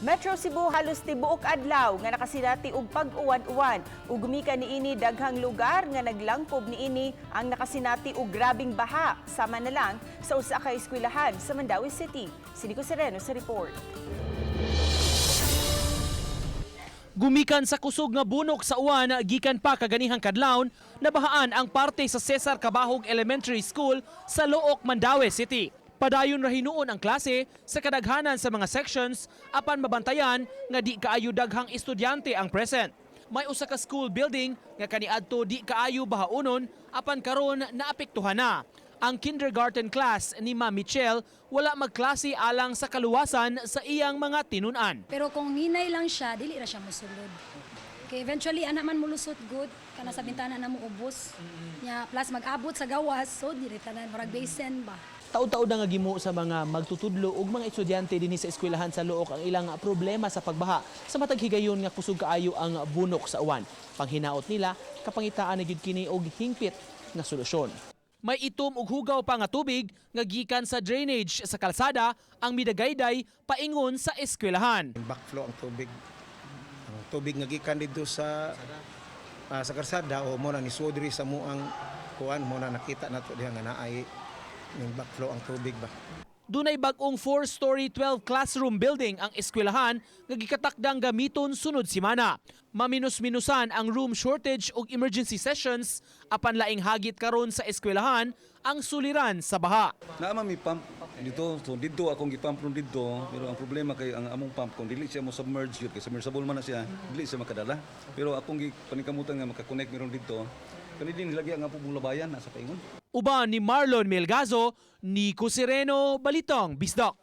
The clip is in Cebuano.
Metro Cebu, halos tibuok adlaw nga nakasinati og pag-uwan-uwan ug gumikan niini, daghang lugar nga naglangkob niini ang nakasinati og grabing baha, sama na lang sa usa ka eskwelahan sa Mandaue City. Si Nico Sereno sa report. Gumikan sa kusog nga bunok sa uwan gikan pa kaganihang kadlawon, nabahaan ang parte sa Cesar Cabahug Elementary School sa Looc, Mandaue City. Padayon ra hinuon ang klase sa kadaghanan sa mga sections, apan mabantayan nga di kaayo daghang estudyante ang present. May usa ka school building nga kaniadto di kaayo bahaonon, apan karon naapektuhan na. Ang kindergarten class ni Ma'am Michelle, wala magklase alang sa kaluwasan sa iyang mga tinun-an. Pero kung hinay lang siya, dili ra siya mosulod. Kay eventually ana man molusot gud kana sa bintana na mo ubos. Nya plus mag-abot sa gawas, so diri tanan murag basin ba. Taud-taud na nga gimo sa mga magtutudlo ug mga estudyante dinhi sa eskwelahan sa Looc ang ilang problema sa pagbaha sa matag higayon nga kusog kaayo ang bunok sa uwan. Panghinaot nila, kapangitaan na gyud kini og hingpit nga solusyon. May itom ug hugaw pa nga tubig nga gikan sa drainage sa kalsada ang midagayday paingon sa eskwelahan. Backflow ang tubig. Ang tubig nga gikan didto sa karsada o mo na ni diri sa muang kuan, mo na nakita nato diha nga naay ning backflow ang tubig ba. Dunay bag-ong 4-story 12 classroom building ang eskwelahan nga gikatakdang gamiton sunod simana. Maminus-minusan ang room shortage ug emergency sessions, apan laing hagit karon sa eskwelahan ang suliran sa baha. Naa man mi pump dito, so didto akong gipump ron didto, pero ang problema kay ang among pump, kung dili siya mo submerge yun, kay submersible man na siya, dili siya makadala. Pero akong gipaningkamutan nga makakonect meron didto. Kani din nilagay ang among labayan nasa paingon. Uban ni Marlon Melgazo, Nico Sereno, Balitang Bisdak.